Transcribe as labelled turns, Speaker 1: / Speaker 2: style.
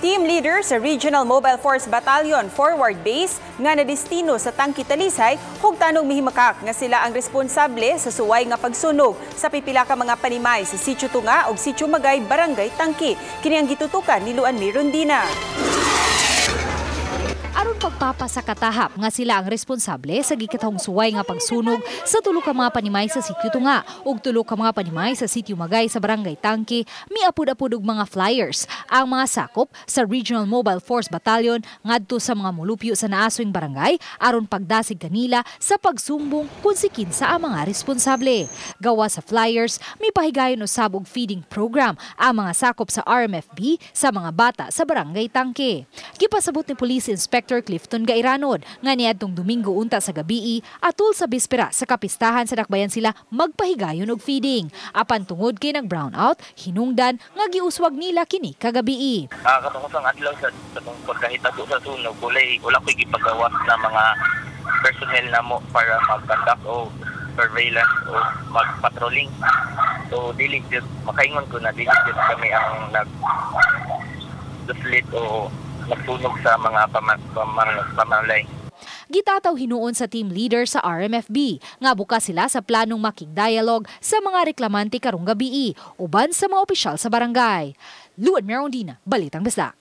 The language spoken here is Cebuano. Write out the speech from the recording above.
Speaker 1: Team leader sa Regional Mobile Force Battalion Forward Base nga nadestino sa Tangke, Talisay, hugtanong mihimakak nga sila ang responsable sa suway nga pagsunog sa pipila ka mga panimay sa Sitio Tunga ug Sitio Magay, Barangay Tangke. Kini ang gitutukan ni Luan Mirundina.
Speaker 2: Aron pagpapasakatahap nga sila ang responsable sa gikatahong suway nga pagsunog sa tulo ka mga panimay sa Sitio Tunga ug tulo ka mga panimay sa Sitio Magay sa Barangay Tangke, miapud-apud og mga flyers ang mga sakop sa Regional Mobile Force Battalion ngadto sa mga mulupyo sa naasoing barangay aron pagdasig kanila sa pagsumbong kung si kinsa ang mga responsable. Gawa sa flyers, mipahigayon usab og feeding program ang mga sakop sa RMFB sa mga bata sa Barangay Tangke. Gipasabot ni Police Inspector Clifton Gairanod nga niadtong Domingo unta sa gabii atul sa bispera sa kapistahan sa Dakbayan sila magpahigayon og feeding. Apan tungod kay nag brown out, hinungdan nga giuswag nila kini kagabii.
Speaker 3: Katong adlaw sa tong pagkahitabo sa sunog, wala ko'y gipagawas na mga personnel namo para mag-conduct o surveillance o mag-patrolling. So dili jud makaingon ko na dili jud kami ang nag duslit o nagsunog sa mga pamalay.
Speaker 2: Gitataw hinuon sa team leader sa RMFB nga bukas sila sa planong makig-dialogue sa mga reklamante karong gabii uban sa mga opisyal sa barangay. Luan Merondina, Balitang Bisdak.